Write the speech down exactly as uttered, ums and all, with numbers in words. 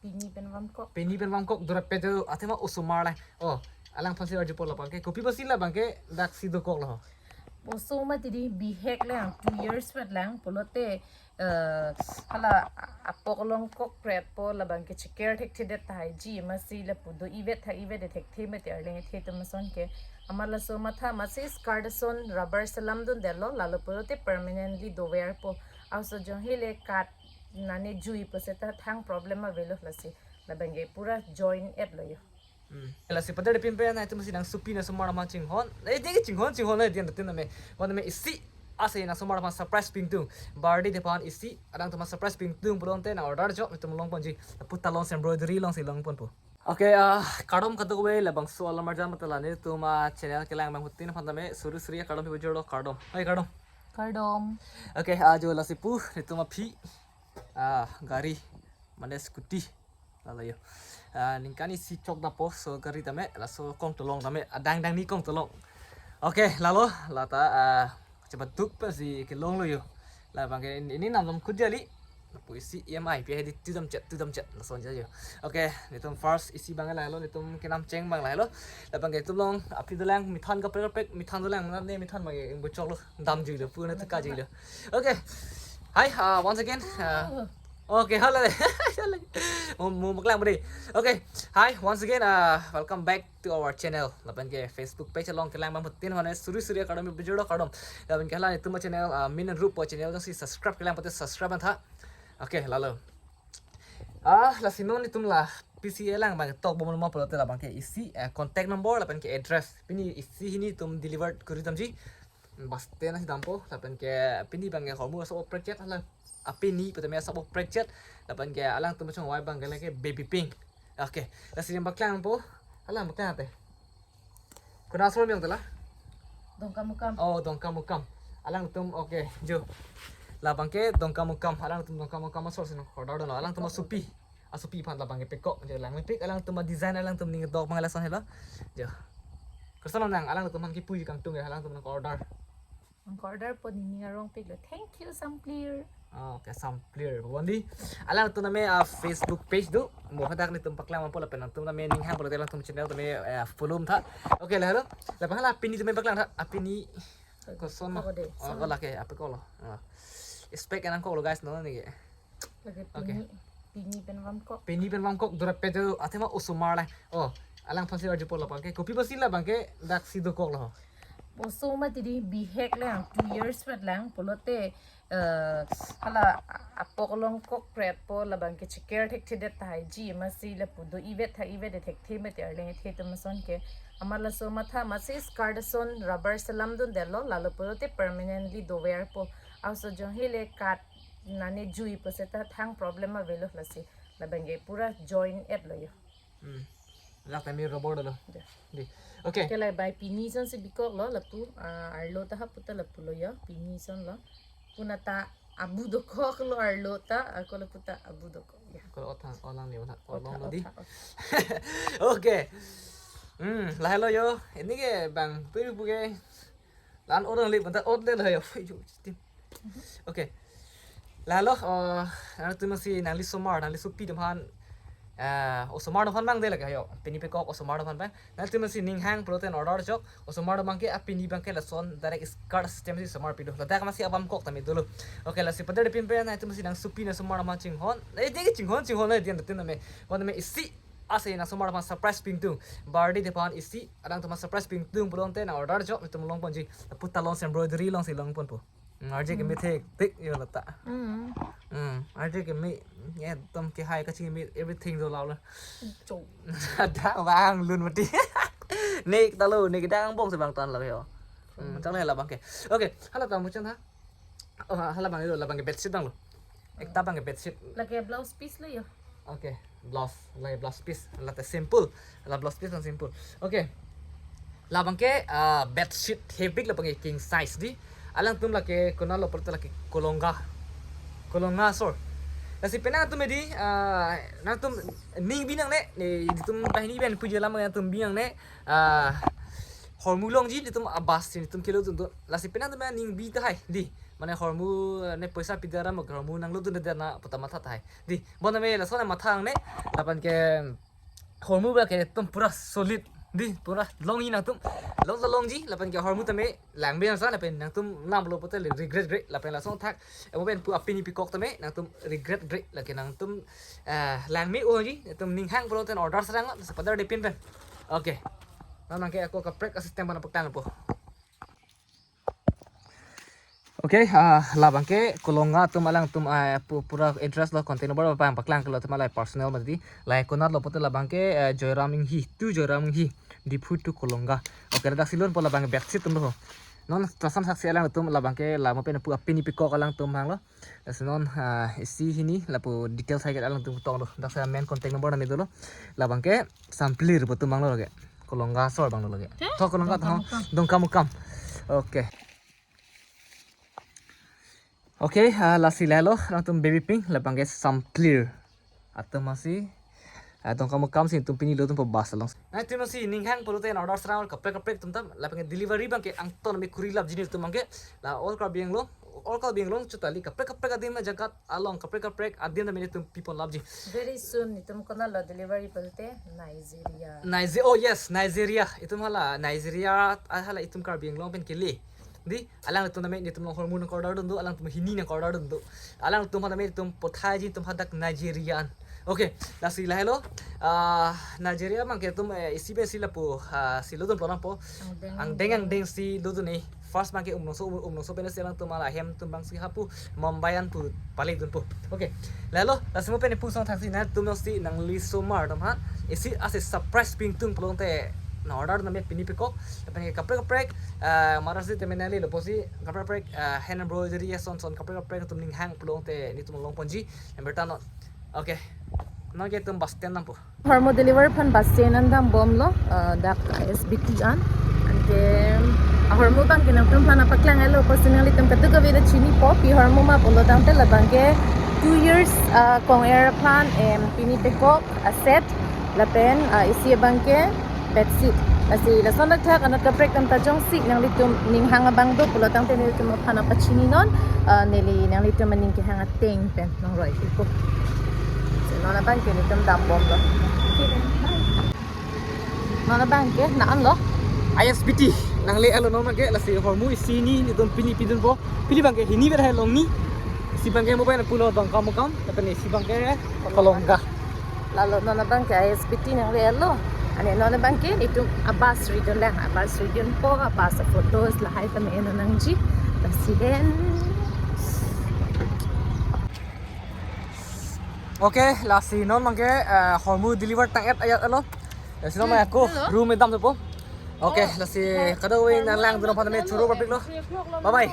Pini pen vamkok. Pini pen vamkok, dura pejo athema osomar le. Oh, alang aphansi arjupo labangke. Kopi apotsi labangke daksi dokok lo? Osomar tidi bihek le ang two years vet lang pulote, eh, hala apok along kok pret po labangke cheker thekthedet tahai ji masi lapu do-ivet tha-ivet thekthe mati arleng the atum ason ke. Amat laso matha masi skirt ason rubber selamdundetlo, lalo pulote permanently dover po. Aso jong hele kat nane jui po seta thang problem avelo lasi. Labangke pura join et lo yo. Hmm. Lasi pader pin pen nangtum si nangsopi nangsomarma chinghon. Eh, dia chinghon, chinghon eh, dia nangtum name. Wan name isi ase nangsomarma surprise pingtung. Birthday aphan isi, alangtum surprise pingtung pulote nang-order chok, nangtum longponji. Puta long embroidery longsi longponpo. Okay, ah, kardom kadokave, labangso alam arjan matala nelitum a channel kelang abangphutin aphan tame suri suri kardom pibujor lo, kardom. Hai, kardom. Kardom. Okay, ajo lasi pu, nelitum aphi, ah, gari, mane scooty. Lalo yo. Ah, ningkan isi chok dapo, so gari tame, laso kongtolong tame, adang dang ni kongtolong. Okay, lalo, lata, ah, cepat duk pasi kelong lo yo. Labangke ini, ini namdom kudjali. Lapu isi E M I pi hedi tudam chet, tudam chet, lason ja yo. Okay, nelitum first isi abang lahelo, nelitum kenam cheng abang lahelo. Labangke nelitum along, aphi dolang, mithan kaprek kaprek, mithan dolang, nane mithan abangke, ingbo chok lo, damjui lo, puna tu kajui lo. Okay. Hi, uh, once again. Uh, okay, hello. Mo, mo, maklang beri. Okay. Hi, once again, uh, welcome back to our channel. Labangke Facebook page along kelang abangphutin aphan suri suri kardom pibujor lo, kardom. Labangke hala nelitum a channel, uh, Min and Rup channel jongsi subscribe kelang pute subscribe tha. Okay, lalo. Ah, lasi non nelitum la P C A lang abang tok bomon mo pulote labangke isi, eh, contact number labangke address. Pini isi hini nelitum delivered kuri damji. Baste nasi dampo, labangke pini abangke hormu asap oprek chet, hala apini putame asap oprek chet, labangke alangtum chongvai abangke lake baby pink. Okay, lasi yang paklang po, hala paklang te. Kuna asor miyong tela? Dongkamukam. Oh, Dongkamukam. Alangtum, okay, jo. Labangke Dongkamukam, alangtum Dongkamukam asor si nang-order dunlo. Alangtum asopi. Asopi aphan labangke pekok, jo lang mepik, alangtum a design, alangtum ning dok abang lason helo. Jo. Kosonlo nang, alangtum aphan kipu kangtung ya, alangtum nang-order. Nang-order po nini arong pik lo. Thank you, Samplir. Ah, okay, Samplir. Wandi, alangtum name, ah, Facebook page do. Mo hadak nelitum paklang mampo lapen nangtum name ning hang pulote alangtum channel tame, eh, follow tha. Okay, lahelo. Labang hala apini tame paklang tha. Apini koson ma? Kok de, oh, sama. Kok lake, apa kok lo? Ah. Expect nang kok lo guys, no ni ke. Lake, okay. Pini, pini pen vamkok. Pini pen vamkok, dura pejo athema osomar le. Oh, alang aphansi arjupo labangke. Kopi apotsi labangke daksi dokok lo? Osomar tidi bihek lang, two years vet lang pulote, eh, hala apok along kok pret po labangke cheker thekthedet tahai ji masi lapu do-ivet tha-ivet thekthe mati arleng the atum ason ke. Amat laso matha masi skirt ason rubber selamdundetlo, lalo pulote permanently dover po. Aso jong hele kat nane jui po seta thang problem avelo lasi. Labangke pura join et lo yo. Hmm. Lak tame rubber dolo. Ya. Di. Okay. Ke la bai pini ason si bikok lo lapu, ah, arlo ta hapu ta lapu lo yo. Pini ason lo. Puna ta abu dokok lo arlo ta, ako lapu ta abu dokok. Ya. Kalau otang, olang ni, olang, olang lo di. Otak, otak. Okay. Hmm, lahelo yo. Ini ke bang, pini puke. Lan orang lip, bentar, ot le lah yo. Fui, ju, tim. Okay. Lalo, eh, nangtum si nangli somar, nangli sopi atum aphan, eh, osomar atum aphan abang de lake yo. Pini pekok osomar atum aphan abang. Nangtum si ning hang pulote order chok, osomar abangke apini abangke lason direct card system si somar pido. Ladak masi abang kok tame dolo. Okay, lasi pader pin pen nangtum si nangsopi nangsomarma chinghon. Eh, dia chinghon, chinghon eh, dia nangtum name. Wan name isi ase nangsomarma surprise pingtung. Birthday aphan isi, alangtum surprise pingtung pulote nang-order chok, nangtum longponji. Puta long embroidery longsi longponpo. Hmm, arje keme thektik yo lata. Hmm. Hmm, arje keme, ekdom kehai kachingme everything do lalo. Cho. Ada bang lun mati. Nek talo, nek dang bong si bang tan lalo yo. Hmm, chang le labangke. Okay, hala tang muchan ha. Oh, ha, hala abang lo, labangke bedsheet abang lo. Ekta abangke bedsheet. Lake blouse piece lo yo. Okay, blouse, lake blouse piece, late simple, la blouse piece kan simple. Okay. Labangke, ah, bedsheet heavy labangke king size di. Alangtum lake konat lo pulote lake Kolonga. Kolonga asor. Lasi penang atum di, ah, nangtum ning binong ne, ne, itum banghini pen puji alam nangtum binong ne, ah, hormu longji itum abas itum kilo tun tun. Lasi penang atum ning bi tahai di. Mane hormu ne poisa pida ram hormu nanglodunde na puta matha tahai. Di, bon name lason matha ang ne, Lapen ke hormu abang ke etum pura solid, dei, pura longji nangtum. Long ta longji, lapen ke hormu tame langme nangsan, lapen nangtum namlo pulote regret gre, lapen lason athak emo pen pu apini pikok tame nangtum regret gre, lake nangtum, eh, langme-o ji, etum ning hang pulote order serang, sepadar depin pen. Okay. Non abang ke ako kaprek a-system pen paklangpo. Okay, ah, labang ke Kolonga atum alangtum, ah, pu-, pura address lo, contact number abang paklanglo, atum alai personal mati. Lahai konat lo pulote labang ke, eh, Joyram Inghi, to Joyram Inghi, Diphu to Kolonga. Okay, ladak si lonpo, labang ke back seat atum lo. Non ta sam saksi alangtum labang ke la emo pen pu apini pikok alangtum hanglo. Lasi non, ah, isi hini lapu details hai ke alangtum tonglo. Dak sa main contact number nami dolo. Labang ke Samplir pu atum abang lo lake. Kolonga asor abang lo lake. Tho Kolonga, tho Dongkamukam. Dongkamukam. Okay. Okay, ah, lasi lahelo, alangtum baby pink, labang ke Samplir atum asi, ah, Dongkamukam si etum pini lo atumpo bus along. Nangtum si ning hang pulote order serang kaprek kaprek atum tam, lapen ke delivery abang ke angton me kuri lap jini atum abang ke, la all Karbi Anglong, all Karbi Anglong chutali kaprek kaprek adim ajagat along kaprek kaprek adim tame netum pipon lap ji. Very soon, itum konatlo delivery pulote Nigeria. Nigeria, oh yes, Nigeria. Itum hala Nigeria, ah, hala itum Karbi Anglong pen kele. Dei, alangtum tame netum along hormu nang order dun do, alangtum hini nang order dun do. Alangtum tame netum pothaiji, itum hadak Nigeria an. Okay, lasi lahelo. Ah, Nigeria abang ke etum, eh, isi pen si lapu, ah, si lodun pulo nangpo. Angdeng, angdeng, angdeng si lodun e. First abang ke Umrongso, Umrongso pen si alangtum ala hem atum abang si hapu Mumbai an pu pale dunpo. Okay. Lahelo, lasi mo pen pu song thaksi nangtum si nangli osomar atum aphan isi ase surprise pi ingtung pulote nang order tame pini pikok. Lapen ke kaprek kaprek, ah, Mother's Day tame nanglelo pusi kaprek kaprek, ah, hand embroidery ason son kaprek kaprek atum ning hang pulote netum longponji. Number ta non. Okay. Non ke etum bus stand nangpo. Hormu deliver aphan bus stand an dambomlo, ah, dak S B T an. Anke, ah, hormu abang ke nangtum aphan paklanglo, personally itum kadokave ta chinipo, pi hormu ma pulo tangte labang ke two years, ah, kong-er aphan, em, pini pikok a-set, lapen, ah, isi abang ke bed sheet. Lasi lason athak anat kaprek atum ta jongsi nanglitum ning hang abang do pulo tangte nelitum aphan pachini non, ah, neli nanglitum aning kehang ateng pen nang roi ipo. So, non abang ke netum dambomlo. Okay, then, bye. Non abang ke nang-anlo. I S B T nangle-etlo non abang ke, lasi hormu isi hini netum pini pidunpo. Pini abang ke hini ber hai longni. Isi abang ke mo pen pulo Dongkamukam, lapen isi abang ke Kolonga. Lahelo non abang ke I S B T nangle-etlo. Ane non abang ke netum a-bus ridun lang, a-bus ridunpo, a-bus a-photos lahai tame eno nangji. Lasi den. Okay, lasi non abang ke, eh, hormu deliver tang-et ajat-etlo. Lasi non abang ke ako room edam dopo. Okay, lasi kadokave nang langdun aphan tame choro papiklo. Bye bye.